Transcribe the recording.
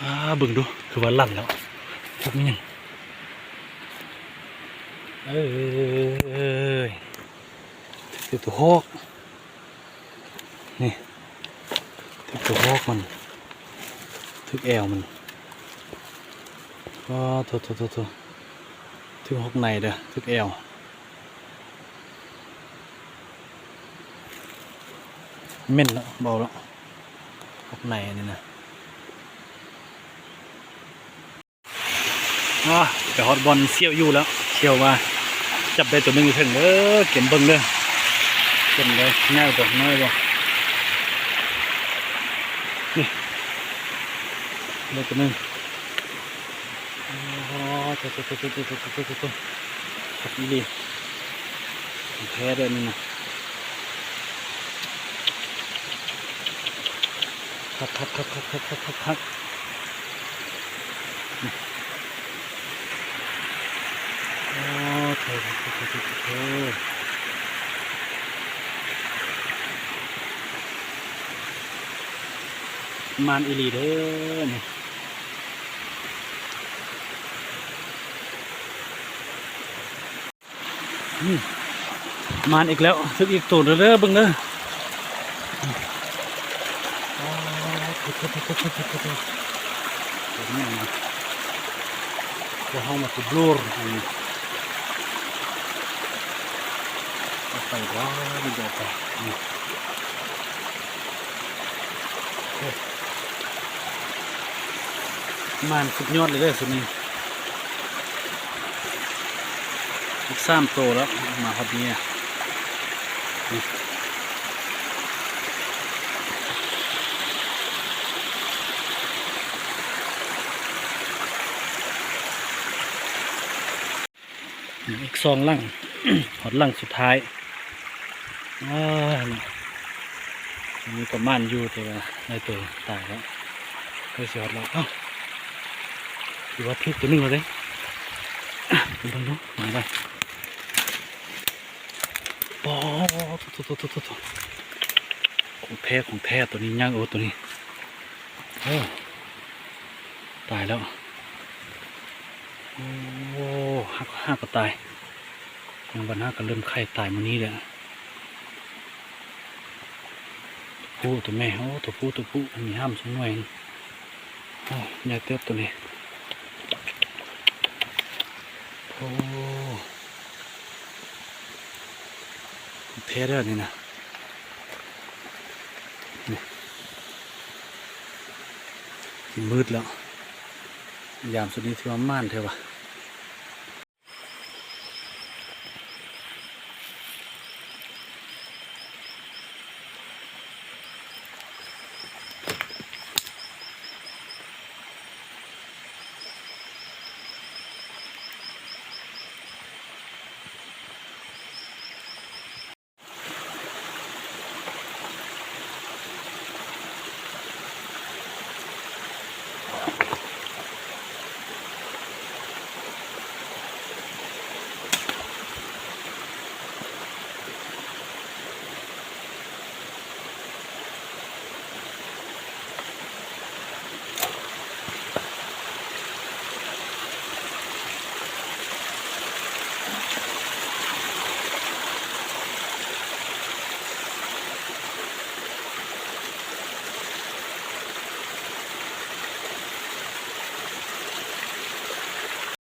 ອ່າ ເບິ່ງດູ ຄືວ່າລັ່ນແລ້ວ ຈັກແມ່ນຫຍັງ. ເອີຍ ຖືກຕົວຮອກ ນີ້ ຖືກຕົວຮອກມັນ ຖືກແອວມັນ. ໂອ້ ໂທ້ໆໆໆ ຖືກຮອກໃນເດີ້ ຖືກແອວ. ແມ່ນແລ້ວ ເບົາແລ້ວ ຮອກໃນອັນນີ້ນະ. ອາ ໄປຮອດບ່ອນສ່ຽວຢູ່ແລ້ວ ສ່ຽວວ່າຈັບໄດ້ຕົວໜຶ່ງຢູ່ເທິງເດີ້ ກຽມເບິ່ງເດີ້ ເປັນໃດ ໃຫຍ່ບໍ່ ນ້ອຍບໍ່. ນີ້ ໄດ້ຕົວໜຶ່ງ. ໂອ້ ໂທ້ໆໆໆໆ ຄັກອີ່ຫຼີ ຂອງແທ້ເດີ້ນີ້ນະ ຄັກໆໆໆໆໆ. ໂອ້ ໂທ້ໆໆໆ ໝານອີ່ຫຼີເດີ້ນີ້. ອືມ ມານອີກແລ້ວ ຖືກອີກໂຕເດີ້ ເບິ່ງເດີ້. ອໍ ໂທ້ໆໆໆ ໂຕນີ້ນະ ພວກເຮົາມາຕິບໂລຣອັນນີ້ ເອົາໄປວ່າ ນີ້ເອົາໄປ ນີ້. ໂອ້ ມານສຸດຍອດເລີຍເດີ້ຊຸດນີ້ ອີກສາມໂຕແລ້ວ ມາຮອດນີ້. ອີກສອງຫຼັງ ຮອດຫຼັງສຸດທ້າຍ. ອາ ອັນນີ້ກໍໝານຢູ່ ແຕ່ວ່າໄດ້ໂຕຕາຍແລ້ວ ໃກ້ຊິຮອດແລ້ວ. ເອົ້າ ຖືວ່າຖືກໂຕໜຶ່ງແລ້ວເດ້ ໄປເບິ່ງດູ ມາໄດ້. ປາດ ໂທ້ໆໆໆ ຂອງແທ້ ຂອງແທ້ ໂຕນີ້ໃຫຍ່ ໂອ້ ໂຕນີ້ ໂອ້ ຕາຍແລ້ວ. ໂອ້ ຫາກ ຫາກກໍຕາຍ ຍັງບັດຫາກກໍເລີ່ມໄຂ່ຕາຍມື້ນີ້ແຫຼະ. ໂອ້ ໂຕແມ່ ໂອ້ ໂຕຜູ້ ໂຕຜູ້ ອັນນີ້ຫ້າມສອງໜ່ວຍ. ໂອ້ ໃຫຍ່ເຕີບໂຕນີ້ ໂອ້ ຂອງແທ້ເດີ້ນີ້ນະ. ນີ້ ຊິມືດແລ້ວ ຍາມຊຸດນີ້ຖືວ່າໝານແທ້ຫວາ.